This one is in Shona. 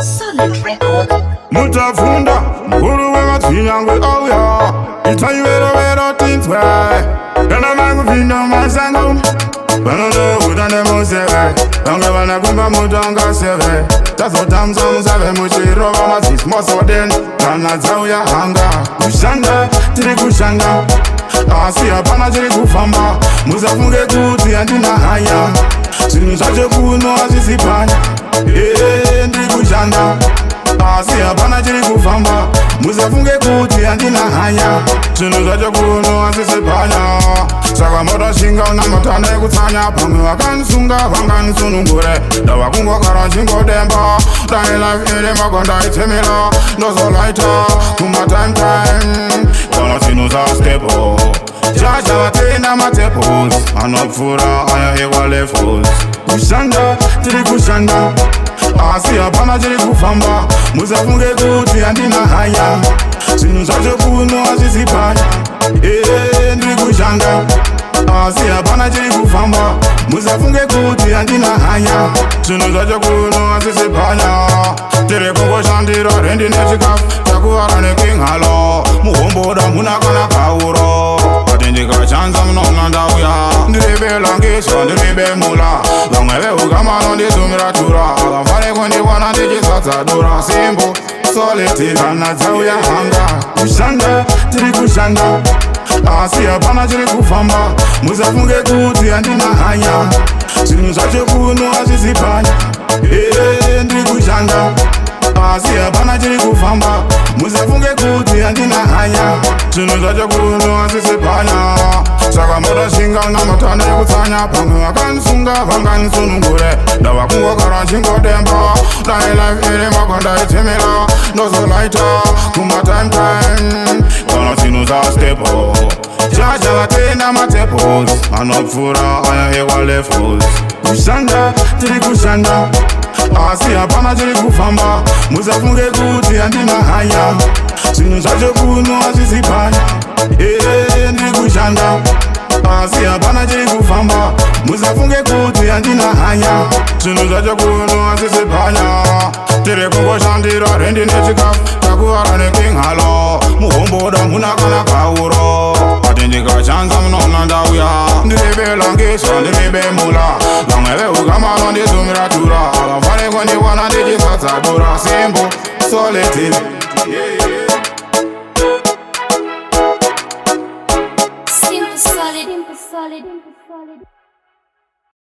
Solid Records. Mutafunda mukuru wemadzinyangwe auya, itai verovero tinzwe. Kana makupinda mumasango, vanodokuta nemuseve, vange vana kumba mutanga seve, tazotamsa musave muchirova mazismosoden. Kana dzauya hanga, kushanda tiri kushanda, asi hapana chiri kufamba. Musafunge kuti handina hanya, zvinhu zvacho kuno hazvisi panya. Ee, ndiri kushanda, asi hapana chiri kufamba. Musafunge kuti handina hanya, zvinhu zvacho kuno hazvisi panya. Saka motoshinga unamata nekutsanya. Pamwe vakanisunga vanganisunungure, ndava kungogara chingodemba. Dai life iri magonda itsemira, ndozolaita kuma time time kana zvinhu zvastable. Jaja vatenda matepos anopfuura aya ekwalevels. Kushanda tiri kushanda, asi hapana chiri kufamba. Musafunge kuti handina hanya, zvinhu zvacho kuno hazvisi panya. Ee, ndiri kushanda, asi hapana chiri kufamba. Musafunge kuti handina hanya, zvinhu zvacho kuno hazvisi panya. Tiri kungoshandira rendi nechikafu, takuvara nekinghalo muhomboda muna kana kauro. Ati ndikachanza munoona ndauya, ndiribelangiswa ndiribemula. Vamwe veukama vanonditumira tura, avafari kundiwana ndichisatsa dura. Simbo solid kana dzauya hanga, kushanda tiri kushanda, asi hapana chiri kufamba. Musafunge kuti handina hanya, zvinhu zvacho kuno hazvisi panya. Ee, ndiri kushanda, asi hapana chiri kufamba. Musafunge kuti handina hanya, zvinhu zvacho kuno hazvisi panya. Saka motoshinga unamata nekutsanya. Pamwe vakanisunga vanganisunungure, ndava kungogara chingodemba. Dai life iri magonda itsemira, ndozolaita kuma time time kana zvinhu zvastable. Jaja vatenda matepos anopfuura aya ekwalevels. Kushanda tiri kushanda, asi hapana chiri kufamba. Musafunge kuti handina hanya, zvinhu zvacho kuno hazvisi panya. Ee, ndiri kushanda, asi hapana chiri kufamba. Musafunge kuti handina hanya, zvinhu zvacho kuno hazvisi panya. Tiri kungoshandira rendi nechikafu, takuvara nekinghalo muhomboda muna kana kauro. Ati ndikachanza munoona ndauya, ndiribelangiswa ndiribemula. Vamwe veukama vanonditumira tura, avafari kundiwana ndichisatsa dura. Simbo solid. Yeah.